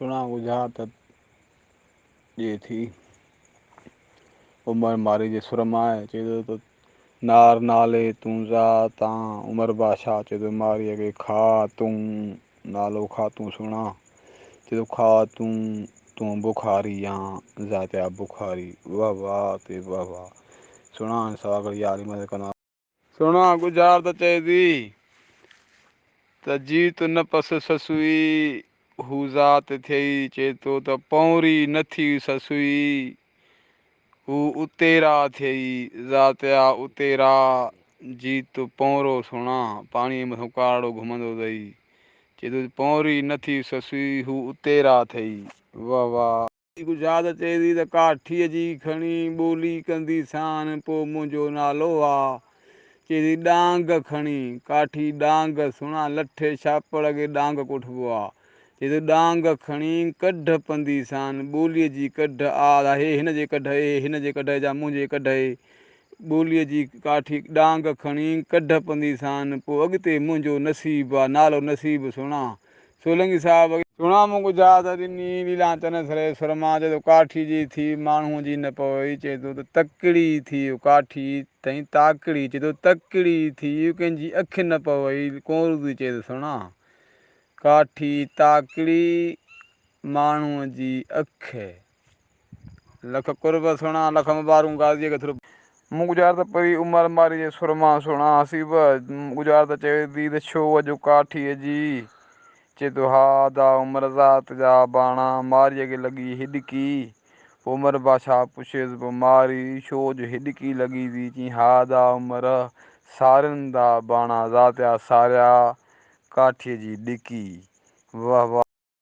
سهڻا ڳجها ته ڏئي ٿي. عمر مارئي جي سر مان آهي، چئي ٿو ته نار نالي تون ذات آن، عمر بادشاهه چئي ٿو مارئيء کي کا تون نالو کا تون سهڻا، چئي ٿو کا تون تون بخاري آن، ذات آ بخاري، واه واه تي واه واه سهڻا ۽ سواڳڙ يا علي مدد ڪندا. سهڻا ڳجهار ته چئي ٿي ته جيت نه پس سسئي، هو ذات ٿئي، چئي ٿو ته پؤنري نه ٿي سسئي، هو اتيرا ٿئي، ذات آ اتيرا، جيت پؤنرو سهڻا، پاڻيء مٿان ڪارڙو گهمندو اٿئي، چئي ٿو پؤنري نه ٿي سسئي، هو اتيرا ٿئي، واه واه. ڳجهات چئي ٿي ته ڪاٺيء جي کڻي ٻولي ڪندي سان پوء منهنجو نالو آ. چئي ٿي ڏانگ کڻي، ڪاٺي ڏانگ، سهڻا لٺ ڇاپڙ کي ڏانگ ڪوٺبو آ. چئي ٿو ڏانگ کڻي ڪڍ پندي سان ٻوليء جي ڪڍ آ. هي هن جي ڪڍ اي، هن جي ڪڍ اي جا منهنجي ڪڍ اي. ٻوليء جي ڪاٺي ڏانگ کڻي ڪڍ پندي سان پوء اڳتي منهنجو نصيب آ. نالو نصيب سهڻا. سولنگي صاحب سهڻا مون ڳجها ته ڏني، ليلان چنيسر جي سر مان چئي ٿو ڪاٺي جي ٿي ماڻهوء جي نه پوي، چئي ٿو ته تڪڙي ٿي ڪاٺي تئين تاڪڙي، چئي ٿو تڪڙي ٿي ڪنهن جي اک نه پوي، ڪونئرو ٿي چئي ته سهڻا ڪاٺي تاڪڙي ماڻهوء جي اک. لک قرب سهڻا لک مبارڪون غازيء کي ٿر. مون ڳجهار ته پري عمر مارئي جي سر مان سهڻا حسيب ڳجهار ته چوي ٿي ته ڇو اڄ ڪاٺيء جي چئي ٿو ها ادا عمر ذات جا اباڻا مارئيء کي لڳي هڏڪي پوء عمر بادشاهه پڇيس پوء مارئي ڇو اڄ هڏڪي لڳي ٿي چيائين ها ادا عمر سارين دا اباڻا ذات جا ساريا ڪاٺيء جي ڏڪي واه واه.